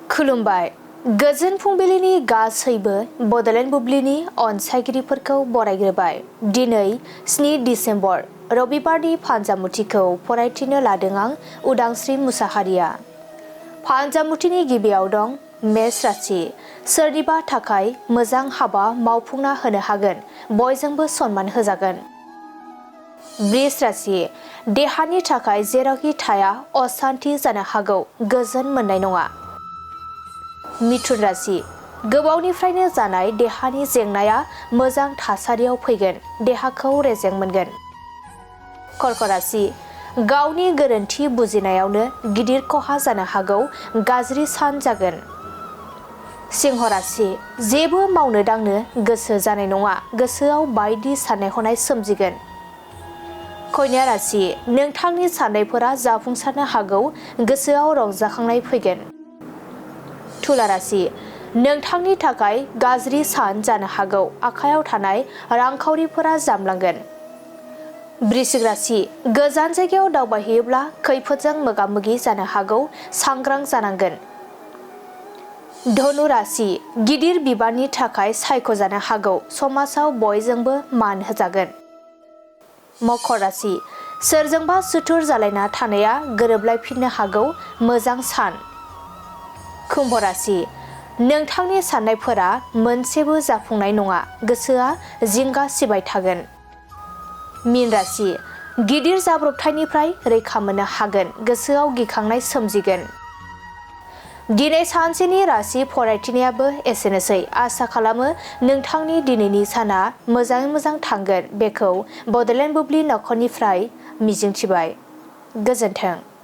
खुलुमबाय गोजोन फुंबिलिनि गासैबो बड'लेण्ड बुब्लिनि अनसायगिरिफोरखौ बरायग्रोबाय। दिनै 7 डिसेम्बर रबिबारनि फानजामुथिखौ फरायथिनो लादों आं उदांस्रि मुसाहारिया। फानजामुथिनि गिबियाव दं मेष राशि। सोरनिबा थाखाय मोजां हाबा मावफुंना होनो हागोन, बयजोंबो सनमान होजागोन। वृष राशि। देहानि थाखाय जेरावखि थाया असान्थि जानो हागौ, गोजोन मोननाय नङा। मिथुन राशि। गोबावनिफ्रायनो जानाय देहानि जेंनाया मोजां थासारियाव फैगोन, देहाखौ रेजें मोनगोन। कर्क राशि। गावनि गोरोन्थि बुजिनायावनो गिदिर खहा जानो हागौ, गाज्रि सान जागोन। सिंह राशि। जेबो मावनो दांनो गोसो जानाय नङा, गोसोआव बायदि साननाय हनाय सोमजिगोन। कन्या राशि। नोंथांनि साननायफोरा जाफुंसारनो हागौ, गोसोआव रंजाखांनाय फैगोन। तुला राशि। नोंथांनि थाखाय गाज्रि सान जानो हागौ, आखायाव थानाय रांखावरिफोरा जामलांगोन। वृश्चिक राशि। गोजान जायगायाव दावबायहैयोब्ला खैफोदजों मोगा-मोगि जानो हागौ, सांग्रां जानांगोन। धनु राशि। गिदिर बिबाननि थाखाय सायख'जानो हागौ, समाजाव बयजोंबो मान होजागोन। मकर राशि। सोरजोंबा सुथुर जालायना थानाया गोरोबलायफिननो हागौ, मोजां सान। कुम्भ राशि। नोंथांनि साननायफोरा मोनसेबो जाफुंनाय नङा, गोसोआ जिंगा सिबाय थागोन। मीन राशि। गिदिर जाब्रबथायनिफ्राय रैखा मोननो हागोन, गोसोआव गिखांनाय सोमजिगोन। दिनै सानसेनि राशि फरायथिनायाबो एसेनोसै। आसा खालामो नोंथांनि दिनैनि साना मोजाङै मोजां थांगोन, बेखौ बड'लेण्ड बुब्लि नखरनिफ्राय मिजिंथिबाय। गोजोन्थों।